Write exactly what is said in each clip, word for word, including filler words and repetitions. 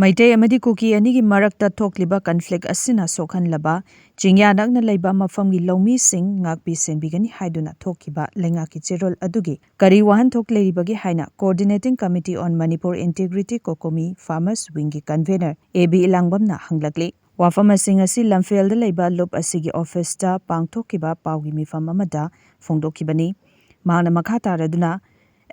ꯃꯩꯇꯩ ꯑꯃꯗꯤ ꯀꯨꯀꯤ ꯑꯅꯤꯒꯤ ꯃꯔꯛꯇ ꯊꯣꯛꯂꯤꯕ ꯀꯟꯐ꯭ꯂꯤꯛ ꯑꯁꯤꯅ ꯁꯣꯛꯍꯟꯂꯕ ꯆꯤꯡꯌꯥ ꯅꯛꯅ ꯂꯩꯕ ꯃꯐꯝꯒꯤ ꯂꯧꯃꯤꯁꯤꯡ ꯉꯥꯛꯄꯤ ꯁꯦꯟꯕꯤꯒꯅꯤ ꯍꯥꯏꯗꯨꯅ ꯊꯣꯛꯈꯤꯕ ꯂꯩꯉꯥꯛꯀꯤ ꯆꯦꯔꯣꯜ ꯑꯗꯨꯒꯤ ꯀꯔꯤ ꯋꯥꯍꯟꯊꯣꯛ ꯂꯩꯔꯤꯕꯒꯦ ꯍꯥꯏꯅ Coordinating Committee on Manipur Integrity, COCOMI, Farmers Wingꯒꯤ convener ꯑꯦ ꯕꯤ ꯏꯂꯥꯡꯕꯝꯅ ꯍꯪꯂꯛꯂꯤ꯫ ꯋꯥꯐꯝꯁꯤꯡ ꯑꯁꯤ ꯂꯝꯐꯦꯜꯗ ꯂꯩꯕ ꯂꯨꯞ ꯑꯁꯤꯒꯤ ꯑꯣꯐꯤꯁꯇ ꯄꯥꯡꯊꯣꯛꯈꯤꯕ ꯄꯥꯎꯒꯤ ꯃꯤꯐꯝ ꯑꯃꯗ ꯐꯣꯡꯗꯣꯛꯈꯤꯕꯅꯤ꯫ ꯃꯍꯥꯛꯅ ꯃꯈꯥ ꯇꯥꯔꯗꯨꯅ,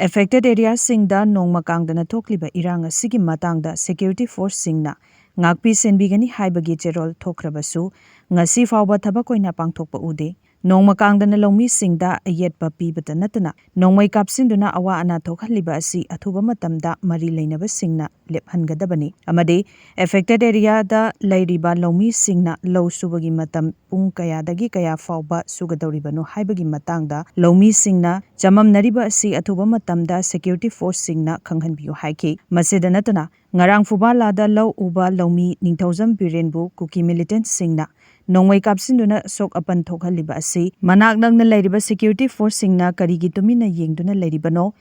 affected areaꯁꯤꯡꯗ ꯅꯣꯡꯃ ꯀꯥꯡꯗꯅ ꯊꯣꯛꯂꯤꯕ ꯏꯔꯥꯡ ꯑꯁꯤꯒꯤ ꯃꯇꯥꯡꯗ security forceꯁꯤꯡꯅ ꯉꯥꯛꯄꯤ ꯁꯦꯟꯕꯤꯒꯅꯤ ꯍꯥꯏꯕꯒꯤ ꯆꯦꯔꯣꯜ ꯊꯣꯛꯈ꯭ꯔꯕꯁꯨ, ꯉꯁꯤ ꯐꯥꯎꯕ ꯊꯕꯛ ꯑꯣꯏꯅ ꯄꯥꯡꯊꯣꯛꯄ ꯎꯗꯦ꯫ ꯅꯣꯡꯃ ꯀꯥꯡꯗꯅ ꯂꯧꯃꯤꯁꯤꯡꯗ ꯑꯌꯦꯠꯄ ꯄꯤꯕꯇ ꯅꯠꯇꯅ, ꯅꯣꯡꯃꯩ ꯀꯥꯞꯁꯤꯟꯗꯨꯅ ꯑꯋꯥ ꯑꯅꯥ ꯊꯣꯛꯍꯜꯂꯤꯕ ꯑꯁꯤ ꯑꯊꯨꯕ ꯃꯇꯝꯗ ꯃꯔꯤ ꯂꯩꯅꯕꯁꯤꯡꯅ ꯂꯦꯞꯍꯟꯒꯗꯕꯅꯤ ꯑꯃꯗꯤ affected areaꯗ ꯂꯩꯔꯤꯕ ꯂꯧꯃꯤꯁꯤꯡꯅ ꯂꯧ ꯁꯨꯕꯒꯤ ꯃꯇꯝ ꯄꯨꯡ ꯀꯌꯥꯗꯒꯤ ꯀꯌꯥ ꯐꯥꯎꯕ ꯁꯨꯒꯗꯧꯔꯤꯕꯅꯣ ꯍꯥꯏꯕꯒꯤ ꯃꯇꯥꯡꯗ ꯂꯧꯃꯤꯁꯤꯡꯅ ꯆꯃꯝꯅꯔꯤꯕ ꯑꯁꯤ ꯑꯊꯨꯕ ꯃꯇꯝꯗ security forceꯁꯤꯡꯅ ꯈꯪꯍꯟꯕꯤꯌꯨ ꯍꯥꯏꯈꯤ꯫ ꯃꯁꯤꯗ ꯅꯠꯇꯅ, ꯉꯔꯥꯡ ꯐꯨꯕꯥꯂꯥꯗ ꯂꯧ ꯎꯕ ꯂꯧꯃꯤ ꯅꯤꯡꯊꯧꯖꯝ ꯕꯤꯔꯦꯟꯕꯨ ꯀꯨꯀꯤ militantꯁꯤꯡꯅ ꯅꯣꯡꯃꯩ ꯀꯥꯞꯁꯤꯟꯗꯨꯅ ꯑꯁꯣꯛ ꯑꯄꯟ ꯊꯣꯛꯍꯜꯂꯤꯕ ꯑꯁꯤ ꯃꯅꯥꯛ ꯅꯛꯅ ꯂꯩꯔꯤꯕ security forceꯁꯤꯡꯅ ꯀꯔꯤꯒꯤ ꯇꯨꯃꯤꯟꯅ ꯌꯦꯡꯗꯨꯅ ꯂꯩꯔꯤꯕꯅꯣ?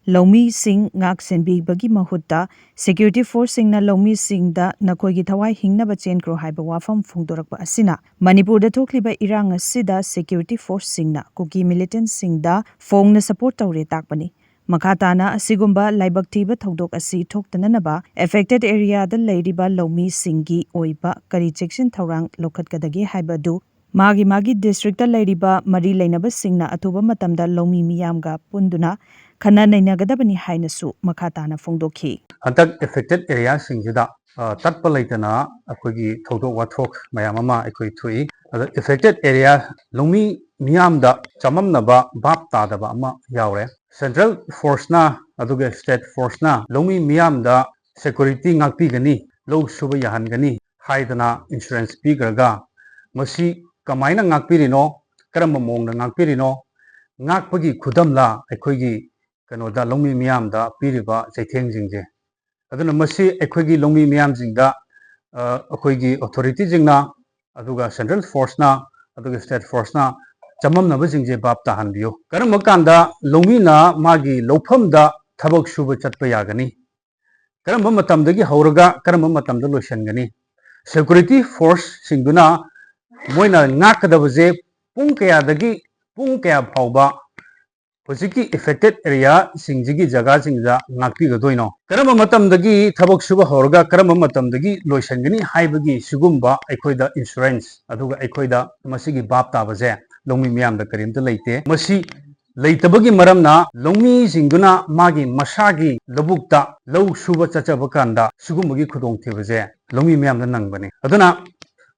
ꯂꯧꯃꯤꯁꯤꯡ ꯉꯥꯛ ꯁꯦꯟꯕꯤꯕꯒꯤ ꯃꯍꯨꯠꯇ security forceꯁꯤꯡꯅ ꯂꯧꯃꯤꯁꯤꯡꯗ "ꯅꯈꯣꯏꯒꯤ ꯊꯋꯥꯏ ꯍꯤꯡꯅꯕ ꯆꯦꯟꯈ꯭ꯔꯣ" ꯍꯥꯏꯕ ꯋꯥꯐꯝ ꯐꯣꯡꯗꯣꯔꯛꯄ ꯑꯁꯤꯅ ꯃꯅꯤꯄꯨꯔꯗ ꯊꯣꯛꯂꯤꯕ ꯏꯔꯥꯡ ꯑꯁꯤꯗ security forceꯁꯤꯡꯅ ꯀꯨꯀꯤ militantꯁꯤꯡꯗ ꯐꯣꯡꯅ support ꯇꯧꯔꯦ ꯇꯥꯛꯄꯅꯤ꯫ ꯃꯈꯥ ꯇꯥꯅ ꯑꯁꯤꯒꯨꯝꯕ ꯂꯥꯏꯕꯛ ꯊꯤꯕ ꯊꯧꯗꯣꯛ ꯑꯁꯤ ꯊꯣꯛꯇꯅꯅꯕ affected areaꯗ ꯂꯩꯔꯤꯕ ꯂꯧꯃꯤꯁꯤꯡꯒꯤ ꯑꯣꯏꯕ ꯀꯔꯤ ꯆꯦꯛꯁꯤꯟ ꯊꯧꯔꯥꯡ ꯂꯧꯈꯠꯀꯗꯒꯦ ꯍꯥꯏꯕꯗꯨ ꯃꯥꯒꯤ ꯃꯥꯒꯤ districtꯇ ꯂꯩꯔꯤꯕ ꯃꯔꯤ ꯂꯩꯅꯕꯁꯤꯡꯅ ꯑꯊꯨꯕ ꯃꯇꯝꯗ ꯂꯧꯃꯤ ꯃꯤꯌꯥꯝꯒ ꯄꯨꯟꯗꯨꯅ ꯈꯟꯅ ꯅꯩꯅꯒꯗꯕꯅꯤ ꯍꯥꯏꯅꯁꯨ ꯃꯈꯥ ꯇꯥꯅ ꯐꯣꯡꯗꯣꯛꯈꯤ꯫ ꯍꯟꯗꯛ affected areaꯁꯤꯡꯁꯤꯗ, ꯑ, ꯇꯠꯄ ꯂꯩꯇꯅ ꯑꯩꯈꯣꯏꯒꯤ ꯊꯧꯗꯣꯛ ꯋꯥꯊꯣꯛ ꯃꯌꯥꯝ ꯑꯃ ꯑꯩꯈꯣꯏ ꯊꯣꯛꯏ꯫ ꯑꯗ affected area ꯂꯧꯃꯤ ꯃꯤꯌꯥꯝꯗ ꯆꯃꯝꯅꯕ ꯚꯥꯞ ꯇꯥꯗꯕ ꯑꯃ ꯌꯥꯎꯔꯦ꯫ Central forceꯅ ꯑꯗꯨꯒ state forceꯅ ꯂꯧꯃꯤ ꯃꯤꯌꯥꯝꯗ security ꯉꯥꯛꯄꯤꯒꯅꯤ, ꯂꯧ ꯁꯨꯕ ꯌꯥꯍꯟꯒꯅꯤ ꯍꯥꯏꯗꯅ insurance ꯄꯤꯈ꯭ꯔꯒ, ꯃꯁꯤ ꯀꯃꯥꯏꯅ ꯉꯥꯛꯄꯤꯔꯤꯅꯣ? ꯀꯔꯝꯕ ꯃꯑꯣꯡꯗ ꯉꯥꯛꯄꯤꯔꯤꯅꯣ? ꯉꯥꯛꯄꯒꯤ ꯈꯨꯗꯝꯂ ꯑꯩꯈꯣꯏꯒꯤ ꯀꯩꯅꯣꯗ ꯂꯧꯃꯤ ꯃꯤꯌꯥꯝꯗ ꯄꯤꯔꯤꯕ ꯆꯩꯊꯦꯡꯁꯤꯡꯁꯦ? ꯑꯗꯨꯅ ꯃꯁꯤ ꯑꯩꯈꯣꯏꯒꯤ ꯂꯧꯃꯤ ꯃꯤꯌꯥꯝꯁꯤꯡꯗ, ꯑ, ꯑꯩꯈꯣꯏꯒꯤ authorityꯁꯤꯡꯅ, ꯑꯗꯨꯒ central forceꯅ, ꯑꯗꯨꯒ state forceꯅ ꯆꯃꯝꯅꯕꯁꯤꯡꯁꯦ ꯚꯥꯞ ꯇꯥꯍꯟꯕꯤꯌꯨ꯫ ꯀꯔꯝꯕ ꯀꯥꯟꯗ ꯂꯧꯃꯤꯅ ꯃꯥꯒꯤ ꯂꯧꯐꯝꯗ ꯊꯕꯛ ꯁꯨꯕ ꯆꯠꯄ ꯌꯥꯒꯅꯤ? ꯀꯔꯝꯕ ꯃꯇꯝꯗꯒꯤ ꯍꯧꯔꯒ ꯀꯔꯝꯕ ꯃꯇꯝꯗ ꯂꯣꯏꯁꯤꯟꯒꯅꯤ? ꯁꯦꯀ꯭ꯌꯨꯔꯤꯇꯤ ꯐꯣꯔꯁꯁꯤꯡꯗꯨꯅ ꯃꯣꯏꯅ ꯉꯥꯛꯀꯗꯕꯁꯦ ꯄꯨꯡ ꯀꯌꯥꯗꯒꯤ ꯄꯨꯡ ꯀꯌꯥ ꯐꯥꯎꯕ ꯍꯧꯖꯤꯛꯀꯤ ꯑꯦꯐꯦꯛꯇꯦꯠ ꯑꯦꯔꯤꯌꯥꯁꯤꯡꯁꯤꯒꯤ ꯖꯒꯥꯁꯤꯡꯗ ꯉꯥꯛꯄꯤꯒꯗꯣꯏꯅꯣ? ꯀꯔꯝꯕ ꯃꯇꯝꯗꯒꯤ ꯊꯕꯛ ꯁꯨꯕ ꯍꯧꯔꯒ ꯀꯔꯝꯕ ꯃꯇꯝꯗꯒꯤ ꯂꯣꯏꯁꯤꯟꯒꯅꯤ ꯍꯥꯏꯕꯒꯤ ꯁꯤꯒꯨꯝꯕ ꯑꯩꯈꯣꯏꯗ ꯏꯟꯁꯨꯔꯦꯟꯁ, ꯑꯗꯨꯒ ꯑꯩꯈꯣꯏꯗ ꯃꯁꯤꯒꯤ ꯚꯥꯞ ꯇꯥꯕꯁꯦ ꯂꯧꯃꯤ ꯃꯤꯌꯥꯝꯗ ꯀꯔꯤꯝꯇ ꯂꯩꯇꯦ꯫ ꯃꯁꯤ ꯂꯩꯇꯕꯒꯤ ꯃꯔꯝꯅ ꯂꯧꯃꯤꯁꯤꯡꯗꯨꯅ ꯃꯥꯒꯤ ꯃꯁꯥꯒꯤ ꯂꯧꯕꯨꯛꯇ ꯂꯧ ꯁꯨꯕ ꯆꯠꯆꯕ ꯀꯥꯟꯗ ꯁꯤꯒꯨꯝꯕꯒꯤ ꯈꯨꯗꯣꯡꯊꯤꯕꯁꯦ ꯂꯧꯃꯤ ꯃꯤꯌꯥꯝꯗ ꯅꯪꯕꯅꯤ꯫ ꯑꯗꯨꯅ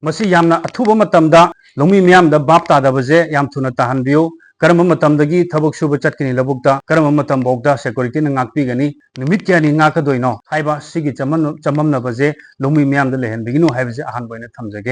ꯃꯁꯤ ꯌꯥꯝꯅ ꯑꯊꯨꯕ ꯃꯇꯝꯗ ꯂꯧꯃꯤ ꯃꯤꯌꯥꯝꯗ ꯚꯥꯞ ꯇꯥꯗꯕꯁꯦ ꯌꯥꯝ ꯊꯨꯅ ꯇꯥꯍꯟꯕꯤꯌꯨ꯫ ꯀꯔꯝꯕ ꯃꯇꯝꯗꯒꯤ ꯊꯕꯛ ꯁꯨꯕ ꯆꯠꯀꯅꯤ ꯂꯧꯕꯨꯛꯇ, ꯀꯔꯝꯕ ꯃꯇꯝ ꯐꯥꯎꯗ ꯁꯦꯀ꯭ꯌꯨꯔꯤꯇꯤꯅ ꯉꯥꯛꯄꯤꯒꯅꯤ, ꯅꯨꯃꯤꯠ ꯀꯌꯥꯅꯤ ꯉꯥꯛꯀꯗꯣꯏꯅꯣ ꯍꯥꯏꯕ ꯁꯤꯒꯤ ꯆꯃꯝ-, ꯆꯃꯝꯅꯕꯁꯦ ꯂꯧꯃꯤ ꯃꯤꯌꯥꯝꯗ ꯂꯩꯍꯟꯕꯤꯒꯅꯨ ꯍꯥꯏꯕꯁꯦ ꯑꯍꯥꯟꯕ ꯑꯣꯏꯅ ꯊꯝꯖꯒꯦ꯫